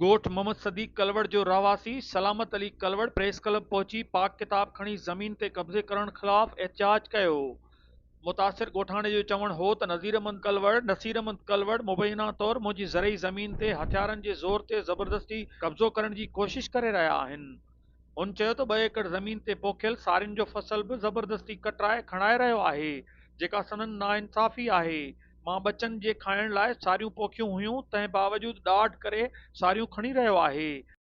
ڳوٺ محمد صديق ڪلوڙ جو رهواسي سلامت علي ڪلوڙ پريس ڪلب پهچي پاڪ ڪتاب کڻي زمين تي قبضي ڪرڻ خلاف احتجاج ڪيو. متاثر ڳوٺاڻي جو چوڻ هو ته نذير احمد ڪلوڙ، نصير احمد ڪلوڙ مبينا طور منهنجي زرعي زمين تي هٿيارن جي زور تي زبردستي قبضو ڪرڻ جي ڪوشش ڪري رهيا آهن. هن چيو ته ٻه ايڪڙ زمين تي پوکيل سارين جو فصل به زبردستي ڪٽرائي کڻائي رهيو آهي جيڪا سندن ناانصافي آهي. مان ٻچن جي کائڻ لاء ساريون پوکيون هيون، تنهن باوجود ڏاڍ ڪري ساريون کڻي رهيو آهي.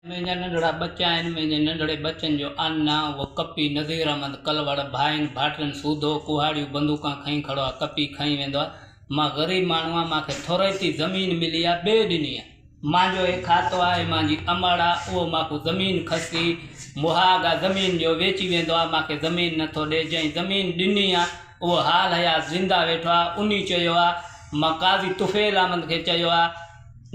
منهنجا ننڍڙا ٻچا آهن، منهنجي ننڍڙي ٻچن جو ان آ، اهو ڪپي نذير احمد ڪلوڙ ڀائين ڀائٽين سوڌو ڪهاڙيون بندوقان کڻي کڙو آ، ڪپي کڻي ويندو آ، مان غريب ماڻهو آ، مان کي ٿورائتي زمين ملي آ، ٻئي ڏني آ. مانجو هي کاتو آ، هي مانجي امڙ آ، اهو ماکو زمين کسي مهاڳ آ، زمين جو ويچي ويندو آ، ماکي زمين نٿو ڏي، جنهن زمين ڏني آ، اهو حال حيات زنده ويٺو آ، انهي چيو آ، مان قاضي طفيل احمد کي چيو آ،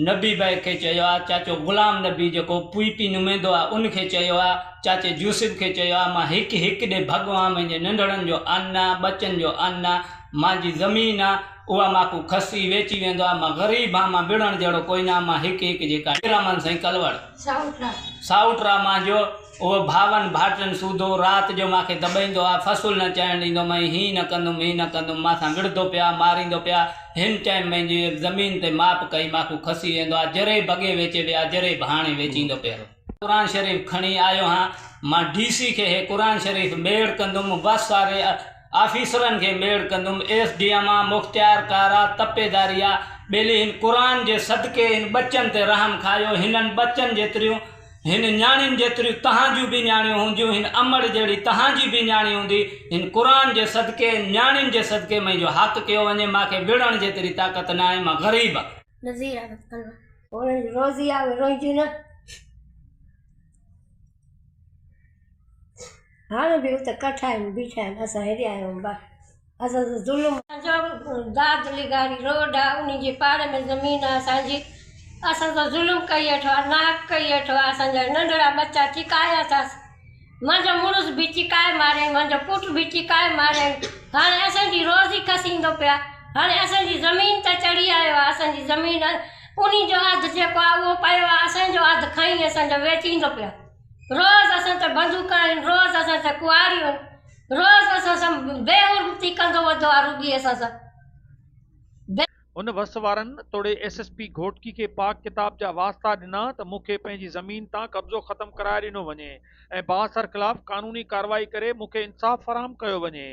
نبي بيگ کي چيو آ، چاچو غلام نبي جيڪو پي پي نمائندو آ، ان کي چيو آ، چاچي يوسف کي چيو آ، مان هڪ هڪ ڏي ڀڳو آن، منهنجي ننڍڙن جو ان آ، ٻچن جو ان آ، مانجي زمين آ، اها ماکو کسي ويچي ويندو آ، مان غريب آن، مان وڙهڻ جهڙو ڪوئي نه آن، مان هڪ هڪ جي ڪا. رحمان سائين ڪلوڙ. سائوٽرا مانجو اهو ڀاون ڀاٽرن سوڌو رات جو مان کي دٻائيندو آ، فصل نه چائڻ ڏيندو مئين، هين نه ڪندم هين نه ڪندم، مان سان وڙهندو پيا، ماريندو پيا، هن ٽائيم منهنجي زمين تي ماپ ڪئي ماکو کسي ويندو آ، جري بڳي ويچي ويا، جري ڀاڻي ويچيندو پيا. قرآن شريف کڻي آيو هان، مان ڊي سي کي هي قرآن شريف ميڙ ڪندم، وس واري آفيسرن کي ميڙ ڪندم، ايس ڊي ايم آ، مختيار ڪار آ، تپيداري آ، ٻيلي هن قرآن جي صدقي هن ٻچن تي رحم کايو، هنن ٻچن جيتريون هن نياڻين جيتريون تهان جون به نياڻيون هونديون، هن امڙ جهڙي تهان جي به نياڻي هوندي، هن قرآن جي صدقي نياڻين جي صدقي منهنجو حق ڪيو وڃي، مان کي وڙهڻ جيتري طاقت ناهي، مان غريب آ. نذير احمد ڪلوڙ. انهن جي روزي آ اهي روئينديون نه. هاڻي به اتي ڪٺا آهن بيٺا آهن اسان هيڏي آيا آهيون با اسان سان ظلم. اسان جو داد لغاري روڊ آ انهي جي پاڙي ۾ زمين آ اسان جي اسان سان ظلم ڪئي ويٺو آ ناحق ڪئي ويٺو آ اسان جا ننڍڙا ٻچا چڪايا اٿس منهنجو مڙس به چڪائي ماريائين منهنجو پٽ به چڪائي ماريائين هاڻي اسان جي روزي کسيندو پيا هاڻي اسان جي زمين ته چڙهي آيو آ اسان جي زمين انهي جو اڌ جيڪو آ اهو پيو آ اسان جو اڌ کڻي اسان جو ويچيندو پيا. روز اسان تي بندوقون آهن، روز اسان تي ڪهاڙيون آهن، روز اسان سان بي حرمتي ڪندو وڌو آهي رڳي اسان سان. هن وس وارن توڙي ايس ايس پي گهوٽڪي کي پاڪ ڪتاب جا واسطا ڏنا ته مون کي پنهنجي زمين تان قبضو ختم ڪرائي ڏنو وڃي ۽ بااثر خلاف قانوني ڪارروائي ڪري مون کي انصاف فراهم ڪيو وڃي.